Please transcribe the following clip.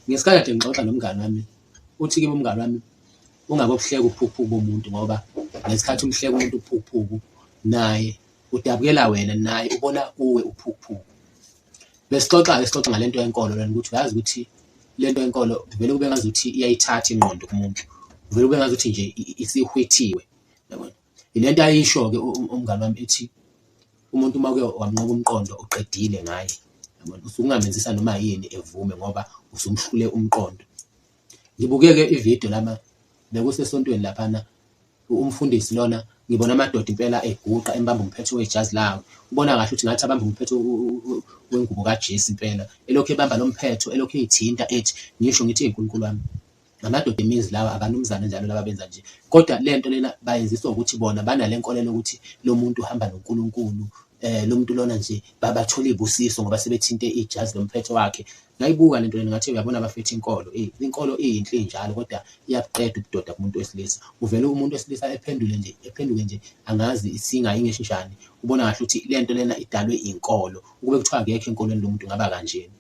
Ngesikhathi kade ngixoxa nomngani wami, uthi kimi umngani wami, ungabobuhleka ubuphukuphuku bomuntu ngoba ngesikhathi umhleka umuntu ubuphukuphuku naye udabukela wena, naye ubona kuwe ubuphukuphuku. Besixoxa-ke sixoxa ngale nto yenkolo lena ukuthi uyazi ukuthi le nto yenkolo kuvele kube ngazuthi iyayithatha ingqondo kumuntu, kuvele kube ngazuthi nje isihwithiwe, yabona. Yile nto ayisho-ke umngani wami ethi umuntu uma uke wamnqoba umqondo uqedile ngaye, yabona. Usuke ungamenzisa noma yini evume ngoba usumhlule umqondo. Ngibuke-ke ividiyo lama bekusesontweni laphana umfundisi lona ngibona amadoda impela eguqa embamba umphetho wejazi lawo. Ubona kahle ukuthi ngathi abamba umphetho wengubo kaJesu impela. Elokhu ebamba lo mphetho elokhu eyithinta ethi ngisho ngithi eyi Nkulunkulu wami. Amadoda emizi lawa abanumzane njalo laba benza nje. Kodwa le nto lena bayenziswa ukuthi bona banale nkolelo ukuthi lo muntu uhamba noNkulunkulu, lo muntu lona nje bathola iy'busiso ngoba sebethinte ijazi lomphetho wakhe. Ngayibuka le nto lena ngathi uyabona bafethu inkolo, inkolo iyinhle injalo kodwa iyabuqeda ubudoda kumuntu wesilisa. Uvele umuntu wesilisa ephendule nje, ephenduke nje angazi isinga ingesho njani. Ubona kahle ukuthi le nto lena idalwe inkolo. Ukube kuthiwa akekho enkolweni lo muntu ngaba kanjena.